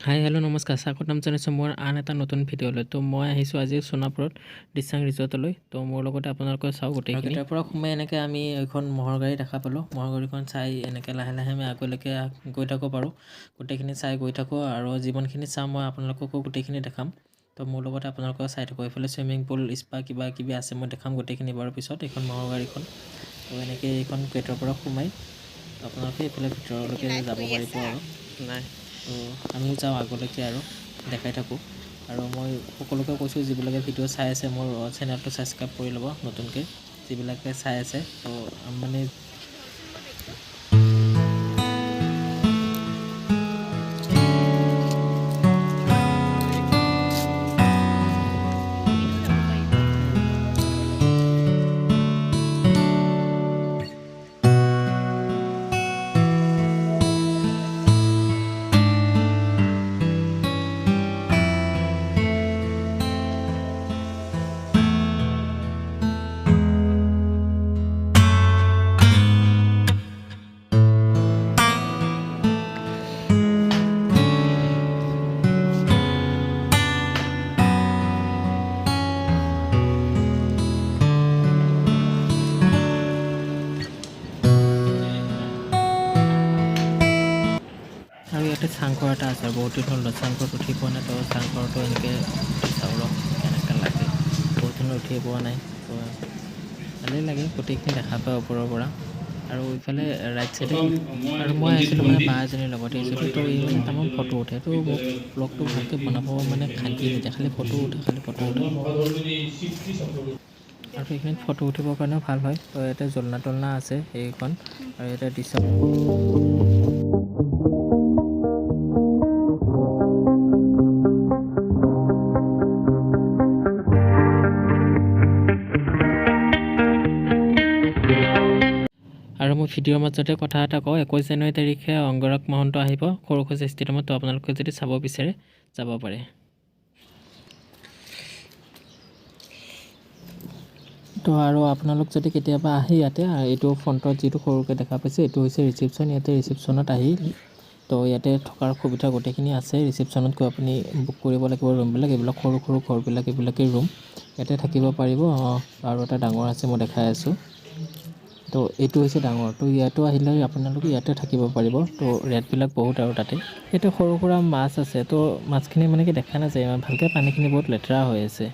হাই, hello', নমস্কাৰ, স্বাগতম জনাইছোঁ মোৰ আন এটা নতুন ভিডিঅ'লৈ। তো মই আহিছোঁ আজি সোণাপুৰত দিচাং ৰিজৰ্টলৈ। তো মোৰ লগতে আপোনালোকে চাওক গোটেইখিনি। তাৰ পৰা সোমাই এনেকৈ আমি এইখন ম'হৰ গাড়ী দেখা পালোঁ। ম'হৰ গাড়ীখন চাই এনেকৈ লাহে লাহে আমি আগলৈকে গৈ থাকোঁ পাৰোঁ, গোটেইখিনি চাই গৈ থাকোঁ আৰু যিমানখিনি চাওঁ মই আপোনালোককো গোটেইখিনি দেখাম। তো মোৰ লগতে আপোনালোকেও চাই থাকোঁ। এইফালে চুইমিং পুল, স্পা কিবা কিবি আছে, মই দেখাম গোটেইখিনি বাৰু পিছত। এইখন ম'হৰ গাড়ীখন, তো এনেকৈ এইখন গেটৰ পৰা সোমাই আপোনালোকে এইফালে ভিতৰলৈকে যাব পাৰিব আৰু। নাই। তো আমিও যাওঁ আগলৈকে আৰু দেখাই থাকোঁ। আৰু মই সকলোকে কৈছোঁ, যিবিলাকে ভিডিঅ' চাই আছে, মোৰ চেনেলটো ছাবস্ক্ৰাইব কৰি ল'ব নতুনকৈ যিবিলাকে চাই আছে। তো মানে আৰু ইয়াতে চাংঘৰ এটা আছে। বহুত দিন হ'ল চাংঘৰত উঠি পোৱা নাই। তো চাংঘৰটো এনেকৈ উঠি চাওঁ ৰ কেনেকুৱা লাগে। বহুত দিন উঠিয়ে পোৱা নাই, তো ভালেই লাগে, গোটেইখিনি দেখা পায় ওপৰৰ পৰা। আৰু ইফালে ৰাইট চাইডে আৰু মই আহিছিলোঁ মানে বা এজনীৰ লগত আহিছিলোঁ। তো এই মানে তামাম ফটো উঠে, তো মোক ব্লগটো ভালকৈ বনাব মানে শান্তি নিদিয়ে, খালি ফটো উঠে, খালি ফটো উঠে। আৰু এইখিনিত ফটো উঠিবৰ কাৰণেও ভাল হয়। তো ইয়াতে জলনা তলনা আছে এইখন আৰু ইয়াতে দৃশ্য। আৰু মই ভিডিঅ'ৰ মাজতে কথা এটা কওঁ, 21 জানুৱাৰী তাৰিখে অংগৰাগ মহন্ত আহিব সৰুসজাই ষ্টেডিয়ামত। তো আপোনালোকে যদি চাব বিচাৰে যাব পাৰে। তো আৰু আপোনালোক যদি কেতিয়াবা আহে ইয়াতে, এইটো ফ্ৰণ্টত যিটো সৰুকৈ দেখা পাইছে এইটো হৈছে ৰিচিপশ্যন। ইয়াতে ৰিচিপশ্যনত আহি তো ইয়াতে থকাৰ সুবিধা গোটেইখিনি আছে। ৰিচিপশ্যনত গৈ আপুনি বুক কৰিব লাগিব ৰুমবিলাক। এইবিলাক সৰু সৰু ঘৰবিলাক, এইবিলাকেই ৰুম, ইয়াতে থাকিব পাৰিব। আৰু এটা ডাঙৰ আছে, মই দেখাই আছোঁ। তো এইটো হৈছে ডাঙৰ, তো ইয়াতো আহিলে আপোনালোকে ইয়াতে থাকিব পাৰিব। তো ৰেটবিলাক বহুত আৰু তাতে ইয়াতে সৰু সুৰা মাছ আছে। তো মাছখিনি মানে কি দেখা নাযায় ইমান ভালকৈ, পানীখিনি বহুত লেতেৰা হৈ আছে।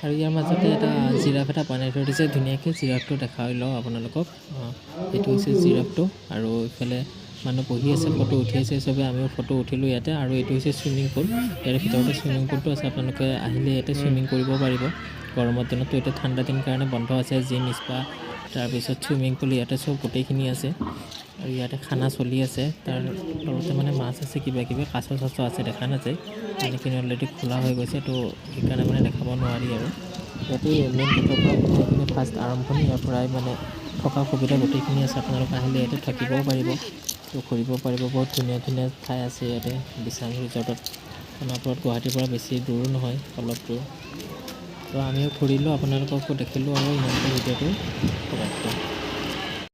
আৰু ইয়াৰ মাজতে এটা জিৰাফ এটা বনাই থৈ দিছে ধুনীয়াকৈ। জিৰাফটো দেখাই লওঁ আপোনালোকক। এইটো হৈছে জিৰাফটো। আৰু ইফালে মানুহ বহি আছে, ফটো উঠি আছে চবে, আমিও ফটো উঠিলোঁ ইয়াতে। আৰু এইটো হৈছে চুইমিং পুল, ইয়াৰ ভিতৰতে চুইমিং পুলটো আছে। আপোনালোকে আহিলে ইয়াতে চুইমিং কৰিব পাৰিব গৰমৰ দিনতো। এতিয়া ঠাণ্ডা দিন কাৰণে বন্ধ আছে। জিম, স্পা, তাৰপিছত চুইমিং পুল ইয়াতে চব গোটেইখিনি আছে। আৰু ইয়াতে খানা চলি আছে। তাৰ তলতে মানে মাছ আছে, কিবা কিবি কাছ চাছ আছে, দেখা নাযায়। পানীখিনি অলৰেডি খোলা হৈ গৈছে, তো সেইকাৰণে মানে দেখাব নোৱাৰি। আৰু ইয়াতে মেইন গেটৰ পৰা গোটেইখিনি ফাৰ্ষ্ট আৰম্ভণি, ইয়াৰ পৰাই মানে থকা সুবিধা গোটেইখিনি আছে। আপোনালোক আহিলে ইয়াতে থাকিবও পাৰিব, তো ঘূৰিব পাৰিব। বহুত ধুনীয়া ধুনীয়া ঠাই আছে ইয়াতে দিচাং ৰিজৰ্টত। সোণাপুৰত গুৱাহাটীৰ পৰা বেছি দূৰো নহয়, অলপ দূৰ। তো আমিও ঘূৰিলোঁ, আপোনালোককো দেখিলোঁ আৰু ইমানতে ভিডিঅ'টো সমাপ্ত।